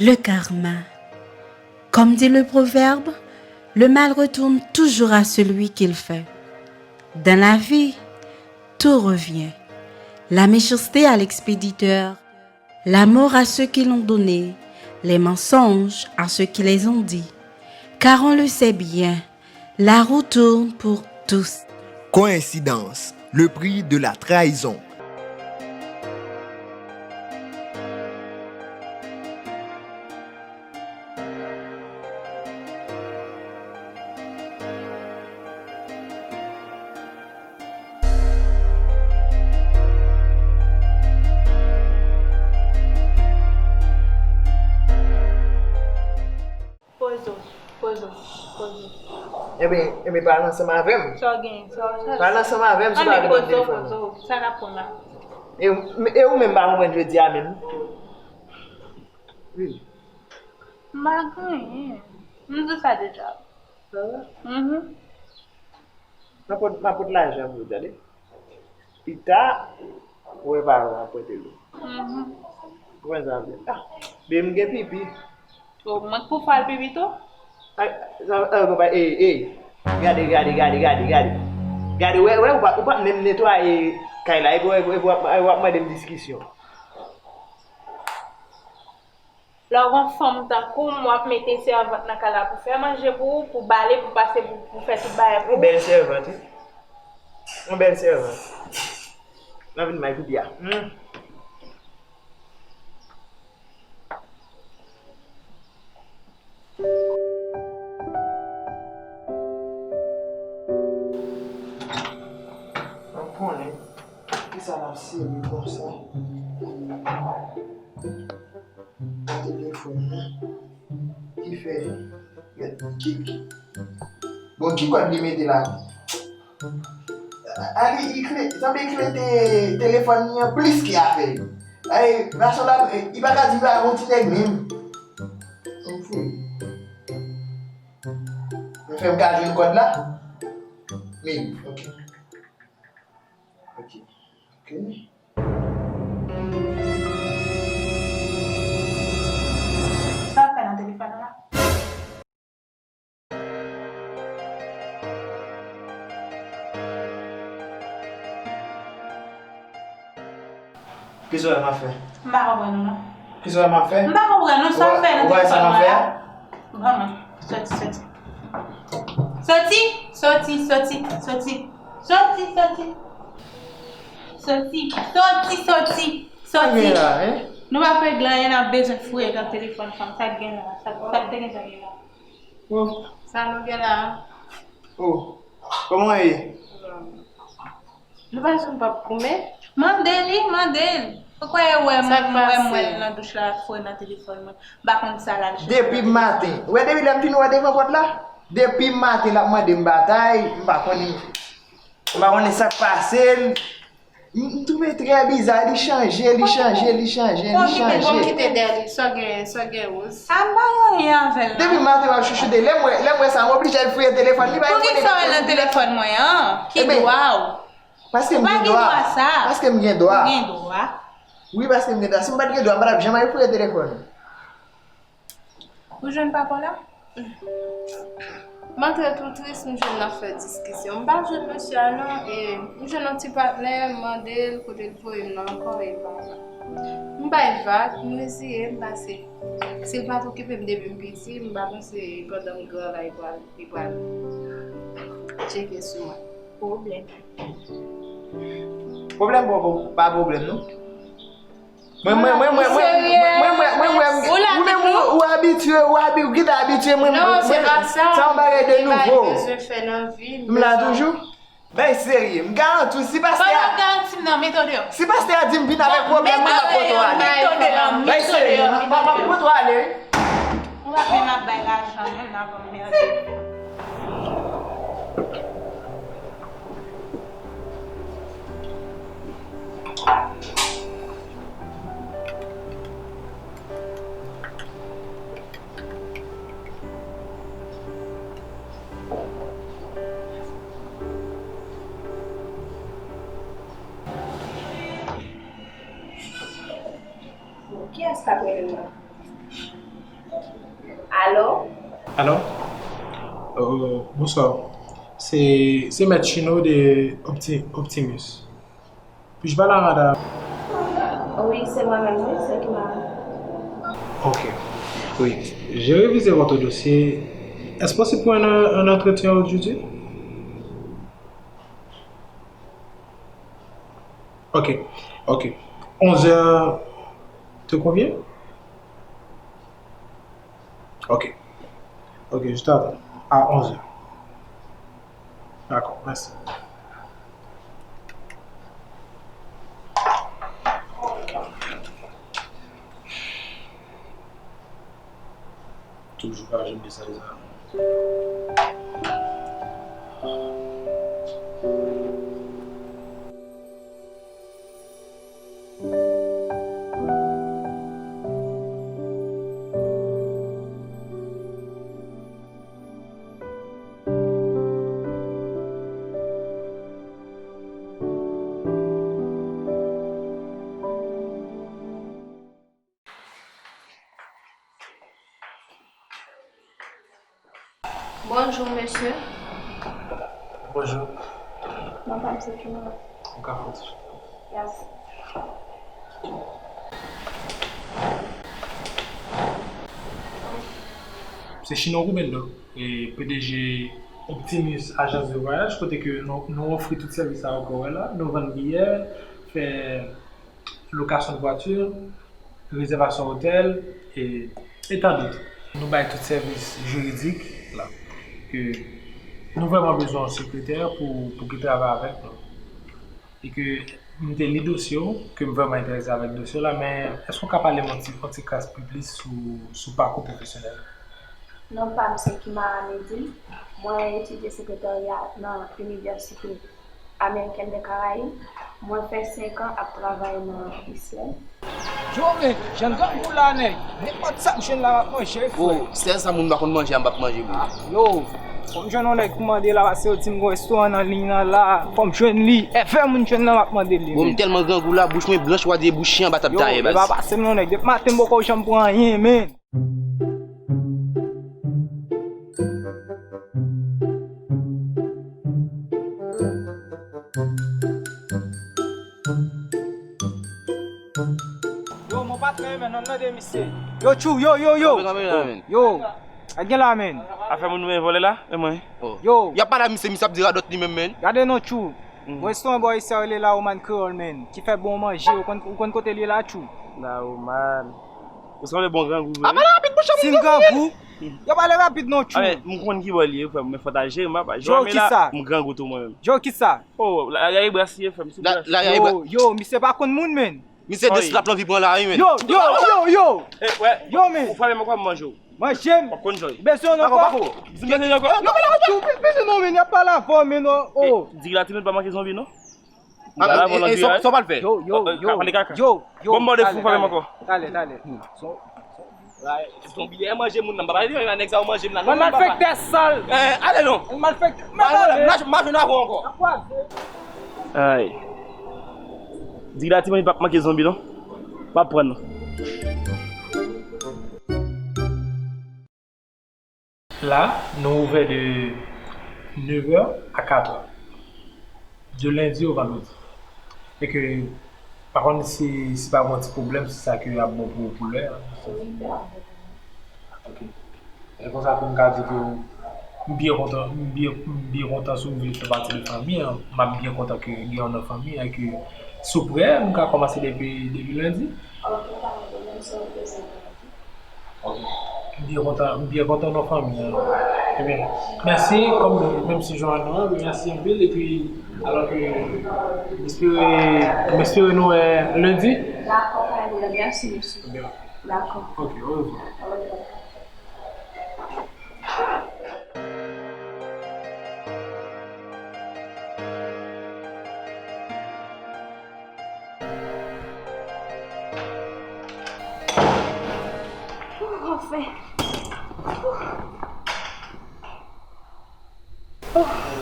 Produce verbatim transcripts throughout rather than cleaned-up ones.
Le karma. Comme dit le proverbe, le mal retourne toujours à celui qui le fait. Dans la vie, tout revient. La méchanceté à l'expéditeur, la mort à ceux qui l'ont donné, les mensonges à ceux qui les ont dit. Car on le sait bien, la roue tourne pour tous. Coïncidence, le prix de la trahison. Poze w, poze w, poze w. Ebyen, ebyen, pale ansanm avè m. Sa w gen, sa w, sa w. Pale ansanm avè m, si w pa vle ban m telefòn nan. Poze w, poze w. Sa n ap pran la? E, e ou menm pa konprann jodi a menm? Wi. M pa gen anyen. M di w sa deja. Sa vre? Mhm. M ap pot, m ap pot lajan pou ou, tande. Pita, ou wè paran w ap prete l ou. Mhm. Ou konprann sa m vle di? Ah, men m gen pipi. O, mwen k pou fè l pipi tou? Ay, sa, sa, konpa, ey, ey. Gade, gade, gade, gade, gade. Gade, wè, wè, ou pa, ou pa menm netwaye kay la, epi, epi, epi w ap, w ap mande m diskisyon. Lè w gen yon fanm tankou m, w ap mete sèvant nan kay la pou fè manje pou ou, pou bale, pou pase, pou, pou fè tout bagay pou ou. Yon bèl sèvant, wi. Yon bèl sèvant. N a vin may koudya. Hmm. Mwen konnen. Kisa n ap sere konsa? Telefòn nan. Ki fè? Ki, ki, bon, ki kòd li mete la? A, li, li kle, sanble kle te, telefòn li an plis ke afè yo. Ay, gason la, li pa ka di li pa yon ti nèg menm. Mwen fou. Mwen fè m ka jwenn kòd la? Men, ok. Ok. Ok. Sa w ap fè nan telefòn nan la? Kisa w wè m ap fè? M pa konprann ou non. Kisa w wè m ap fè? M pa konprann non, sa w ap fè nan telefòn mwen la? Ou wè sa m ap fè a? Ban mwen. Soti, soti. Soti, soti, soti, soti. Soti, soti. Soti, soti, soti, soti. Sa gen la, en? Nou p ap regle anyen, n ap bezwen fouye nan telefòn fanm. Sa k gen la? Sa, sa k te gentan gen la? Oh. Sa nou gen la? Oh. Kòman w ye? Nou pa janm p ap goumen? Mande li, mande l. Ou kwè wè m, wè m wè l nan douch la ap fouye nan telefòn mwen? M pa konn sa l al chèche. Depi maten. Ou wè depi lè m vin wè devan pòt la? Depi maten l ap mande m batay, m pa konnen. M pa konnen sa k pase l. M, m twouve trè biza, li chanje, li chanje, li chanje, li chanje. Bon, kite, bon, kite dèyè li. Sa w gen, sa w gen, Rose? A, m pa gen anyen avè l non. Depi maten w ap chouchoute. Lè m wè, lè m wè sa, m oblije al fouye telefòn li, pa gen konnen. Poukisa w al nan telefòn mwen an? Ki dwa w? Paske m gen dwa. Ou pa gen dwa sa. Paske m gen dwa. Ou gen dwa. Wi, paske m gen dwa. Si m pa t gen dwa, m pa t ap janm al fouye telefòn ou. Ou jwenn papa w la? M antre tou tris, m jwenn l ap fè diskisyon. M pa jwenn mesye a non, e m jwenn yon ti patnè, m mande l kote l voye m nan ankò, e l pa la. M bay vag, m reziye, m pase. Si l pa t okipe m depi m piti, m pa panse pandan m gran la, li pral, li pral tcheke sou mwen. Pwoblèm. Pwoblèm pa, pa pwoblèm non. Mwen, mwen, mwen, mwen, mwen, mwen, mwen, mwen, mwen, mwen, ou menm, ou, ou abitye, ou abi-, ou gentan abitye, mwen, mwen, mwen, se pa sa, sa yon bagay de nouvo. Li pa bezwen fè nan vi m. M la toujou. Bay serye, m garanti w, si pastè a, pandan w garanti m nan, mete w deyò. Si pastè a di m vin avèk pwoblèm mwen, m ap pote w ale. Mete w deyò, mete w deyò, mete w deyò. Bay serye, m ap, m ap pote w ale, wi. Ou pa menm ap bay lajan menm, n ap anmède. Bon, kiyès k ap rele m la? Alo? Euh, bonswa. Se, se Mèt Chino de Opti-, Optimus. Puis-je parler à madame? Oui, c'est moi-même, oui, c'est qui m'a... Ok. Oui. J'ai révisé votre dossier. Est-ce possible pour un, un entretien aujourd'hui? Ok. Ok. Onze heures te convient? Ok. Ok, je t'attends à onze heures. D'accord, merci. Toujou pa janm deside sa. Bonjou, mesye. Bonjou. Non pa m se Chino. Ou ka fè yon ti chita. Mèsi. Se Chino Rubendo, e P D G Optimus Agence de Voyage, kote ke nou, nou ofri tout sèvis sa ou ka wè la. Nou vann biyè, fè lokasyon de vwati, rezèvasyon otèl, e, e tan dòt. Nou bay tout sèvis jiridik la, ke nou vrèman bezwen yon sekretè pou, pou ki travay avèk nou. E ke m te li dosye w, ke m vrèman enterese avèk dosye w la, men èske w ka pale m yon ti, yon ti kras pi plis sou, sou pakou pwofesyonèl? Non pa m se Kimara Medil. Mwen etidye sekretarya nan Inivèsite Amerikèn de Karayib. Mwen fè senk an ap travay nan Islèn. Yo, men, jan grangou la, nèg. Nenpòt sa m jwenn la, m ap manje, frè. Sèl sa moun pa konn manje a, m p ap manje, bro. Yo, fò m jwenn yon nèg pou mande la, paske yo di m gon restoran nan liy nan la. Fò m jwenn li. Èvè moun jwenn nan, m ap mande li, men. Bro, m tèlman grangou la, bouch mwen blanch, w a di e bouch chen anba tab tayè, baz. Yo, e pa pase m non, nèg. Depi maten, m poko janm pran anyen, men. Yo, mon patnè, men, non, non, de misye. Yo, Tchou, yo, yo, yo. Yo, a gen la, men. Afè moun nou vòlè la, e mwen. Yo. Y ap pale a misye, misye ap di radòt li menm, men. Gade non, Tchou. Gon restoran bò isi a rele La Romane Kreyòl, men, ki fè bon manje. Ou konn, ou konn kote l ye la, Tchou? La Romane. Ou sanble bon grangou vre. A pale rapid, monchè, moun grangou. Yo pale rapid non, Tchou. A, men, m konn ki bò l ye, frè m, men fò ta jere m, papa. Joe, kisa? M grangou tou mwen menm. Joe, kisa? Oh, la, la, la, bras li ye, frè m, sou bras. Yo, yo, misye pa konn moun, men. Misye de slap l anvi pran la, wi, men. Yo, yo, yo, yo. Yo, men. Ou frape m ankò, m manje w. Manje m. W ap konn Joe. Bezwen w ankò. Di m bezwen ankò. Yo, pale rapid, Tchou, bezwen non, men, y ap pale avè w, men, oh. Di la timoun pa manke zonbi, non. A, e, e, sa w pral fè? Yo, yo, yo, yo, yo. Bon, m bò de fou, pa menm ankò. Talè, talè. Zonbi, e manje moun nan, m pa pale de nèg sa yo manje m la. Non, malfektè sal. Eh, ale non. Malfektè. M a jwenn avè w ankò. Ay. Di la timoun pa manke zonbi non. M ap pran non. La, nou ouvè de nevè a katrè. De lendi o vandredi. E ke, pa konn si, si pa gen yon ti pwoblèm, si sa ke ap bon pou, pou lè a. Wi, se ap bon pou mwen. Ok. E konsa pou m ka di ke m byen kontan, m byen, m byen kontan si w vle fè pati de fanmi an. M ap byen kontan ke gen w nan fanmi an, e ke si w prè, nou ka kòmanse depi, depi lendi. Ok, pa gen pwoblèm, se yon plezi pou mwen. Ok. M byen kontan, m byen kontan nan fanmi an. Ebyen, mèsi, kòm menm si jan nou an, mèsi anpil, epi, alò ke, m espere, m espere nou wè lendi. Dakò, pa gen pwoblèm, mèsi, mesye. Ebyen. Dakò. Ok, orevwa. Orevwa. Anfen.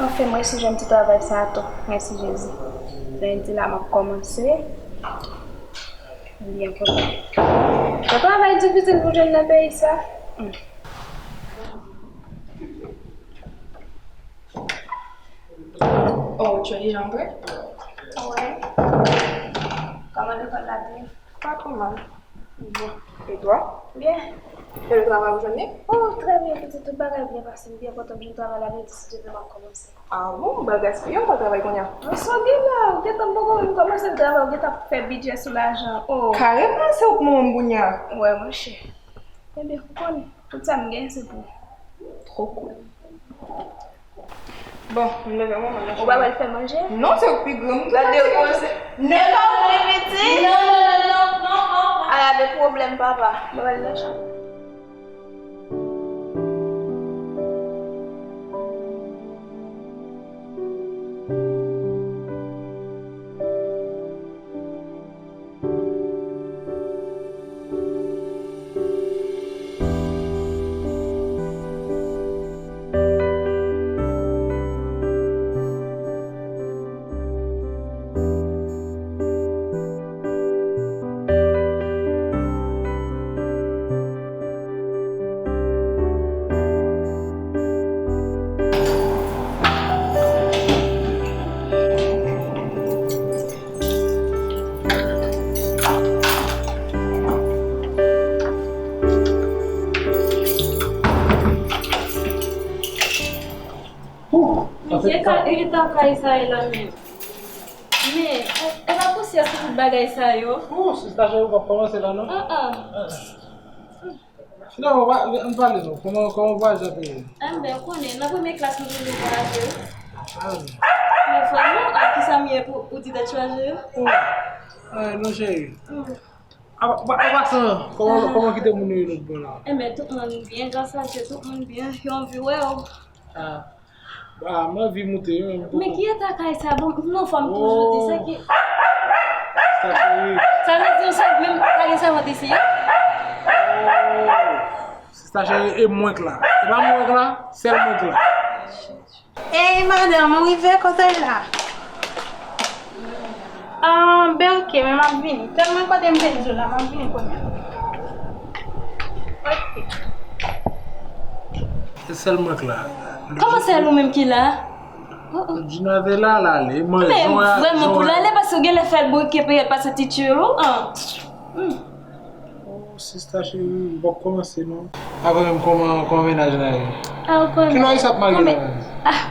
Anfen, m resi jwenn ti travay sa a tou. Mèsi Jezi. Lendi la m ap kòmanse. M byen kontan. Yon travay difisil pou jwenn nan peyi sa. Hmm. Oh, tu es déjà entrée? Ouais. Kòman lekòl la te ye? Pas trop mal. Bon. Et toi? Bien. Et le travail, ou jwenn li? Oh, très bien, pitit, tout bagay byen pase. M byen kontan m jwenn travay la, lendi, si Dye vle, m ap kòmanse. Ah bon, ou pral gaspiye, ou pral travay kounye a? Mwen sonje la, ou gentan poko menm kòmanse travay, ou gentan fè bidjè sou lajan. Oh. Kareman, se ou k manman m kounye a. Wè, monchè. Ebyen, ou konnen, tout sa m gen, se pou ou. Trop cool. Bon, m leve, mwen, mwen. Ou pa pral fè manje? Non, se ou k pi gran. M gade ou se. Non, non, non, non, non, non, non. Ala de pwoblèm, papa. Mwen pral nan chanm. Ou, sa fè sa. Ki eta kay sa ye la menm? Men, e, e pa pousyè sou tout bagay sa yo. Ou, sista cheri, ou p ap kòmanse la, non? Ah, ah. Finalman, pa, ann pale non. Kòman, kòman vwayaj la te ye? Enben, ou konnen, nan premye klas nou te vin vwayaje wi. Ah. Men vrèman, a kisa m ye pou ou di tèt chaje? Oh. Ay, non, cheri. Mm. An, an, an pasan, kòman, kòman kite moun yo ye lòt bò la? Enben, tout moun byen, gras a Dye, tout moun byen, yo anvi wè w. Ah. Ah, m anvi moute wi, men m poko. Men ki eta kay sa? Bon, non, fò m toujou di sa ki. Sista cheri. Sa vle di ou sèl menm pa gen sèvant isi? Oh, sista cheri, e mwen k la. E pa mwen k la, sèl mwen k la. Ey, madanm, ou rive kote w la? Ah, ben ok, men m ap vini. Tann mwen kote m te di w la, m ap vini kounye a. Ok. Se sèl mwen k la. Kòman sèl ou menm ki la? Oh, oh. Djina te la, l ale. Men vrèman pou l ale, paske w genlè fè l bouke peryòd pase ti tchou, an. Hmm. Oh, sista cheri, m p ap kòmanse non. Avè menm kòman, kòman mennaj la ye? Ah, ou konnen. Kilè w ap marye la menm? Ah.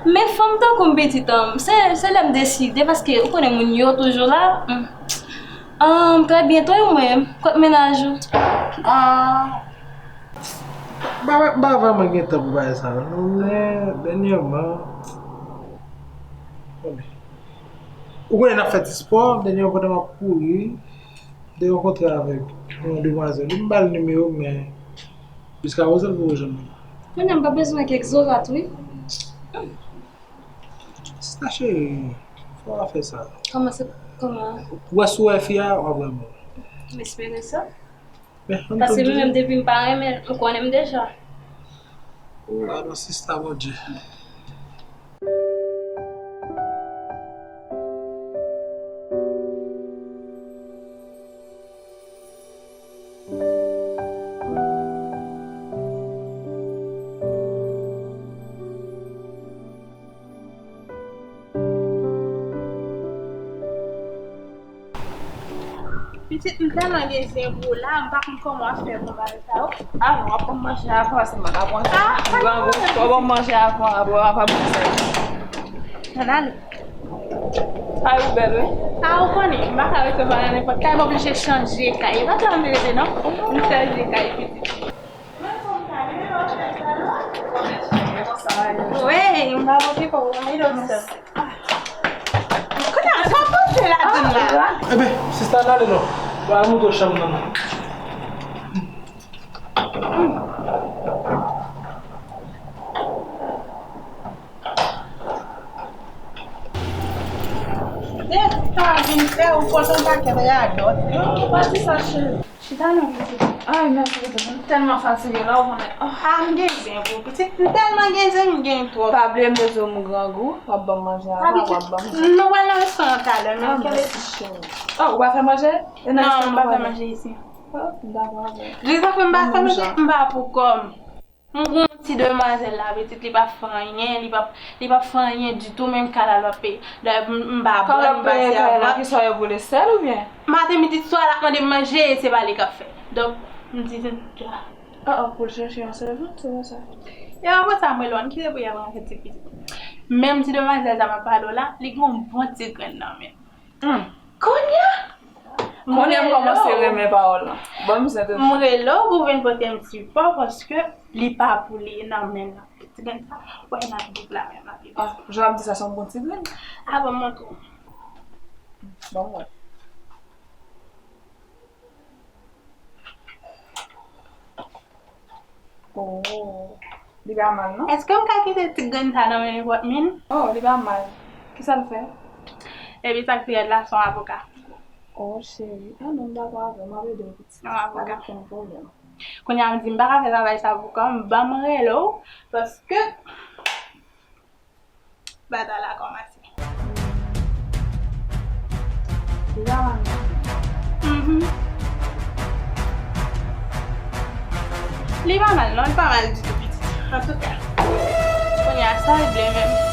Men fanm tankou m pitit an, se, se lè m deside, paske ou konnen moun yo toujou la. Hmm. Ah, trè byento, e ou menm, kot mennaj ou? Ah. M pa, m pa vrèman gen tan pou bagay sa non, men dènyèman, bon, men, ou konnen n ap fè ti spò, dènyèman pandan m ap kouri, m te rankontre avèk yon demwazèl wi, m ba l nimewo m, men jiskaprezan l poko janm rele m. Kounye a m pa bezwen kèk zorat wi. Sista cheri, fò w pa fè sa. Kòman se, kòman? Ou wè si w wè fi a, w ap renmen l. M espere sa. Paske mwen menm depi m pa renmen l, m konnen m deja. Oh, gadon sista Bondye. Pitit, m tèlman gen zen pou w la, m pa konn kòman w ap fè bon bagay sa yo. Ah non, w ap ban m manje avan, se m pa ka pran sa. Ah, m grangou, w ap ban m manje avan, apre w ap ap di sa. Ann ale. Kay ou bèl, wi. Ah, ou konnen, m pa ka rete pa nan nenpòt kay, m oblije chanje kay. E pa sa m te rete, non. M chanje kay, pitit. Wi, m pa okipe w, m ede w sa. Kounye a, sa w pote ladann la? Enben, sista, n ale non. Ba, al montre w chanm nan non. Dèyè sa vin fè ou pote yon pakèt radòt. Non, pa di sa, cheri. Chita non, pitit. Ay, mèsi, pitit. M tèlman fatige la, ou konnen. Ah, m gen zen pou pitit. M tèlman gen zen, m gen twòp. Pa bliye m bezwen w, m grangou. W ap ban m manje avan, w ap ban m. Nou pral nan restoran talè, men kenbe ti cheri. Oh, ou pa fè manje? E nan restoran nou pa fè manje isi. Oh, dakò, bon. Jis apre m pa fè manje, m pa pou kò m. M gon ti demwazèl la, pitit, li p ap fè anyen, li p ap, li p ap fè anyen ditou, menm kay la l ap peye. Dayè, m, m pa bon, m pase avè l. Kisa yo boule sèl oubyen? Maten, midi, swa, l ap mande m manje, e se pa li k ap fè. Donk, m di, dja. Oh, oh, pou l chèche yon sèvant, se konsa. E apre sa, mwen, lòn, ki se pou y ap rantre ti pitit. Menm ti demwazèl sa m ap pale w la, li gon bon ti grenn nan men l. Hmm. Kounye a, kounye a m kòmanse renmen pawòl lan. Bon, m senti. M rele w pou vin pote m sipò paske li pa pou li nan men l. Ti grenn sa, wè nan bib la menm la. Ah, jan ap di sa, se yon bon ti grenn. Ah, bon, montre w. Bon, wè. Oh, li pa mal, non? Èske m ka kite ti grenn sa nan men nenpòt moun? Oh, li pa mal. Kisa l fè? Epi sa k pi rèd la, se yon avoka. Oh, cheri. Ah, non, m dakò avè w. M ap ede w, pitit. Yon avoka. Pa gen okenn pwoblèm. Kounye a, m di, m pa ka fè travay sa pou kò m, ban m rele w, paske batay la kòmanse. Li pa mal, non? Mhm. Li pa mal, non, li pa mal ditou, pitit. Antouka, kounye a, sa l vle menm.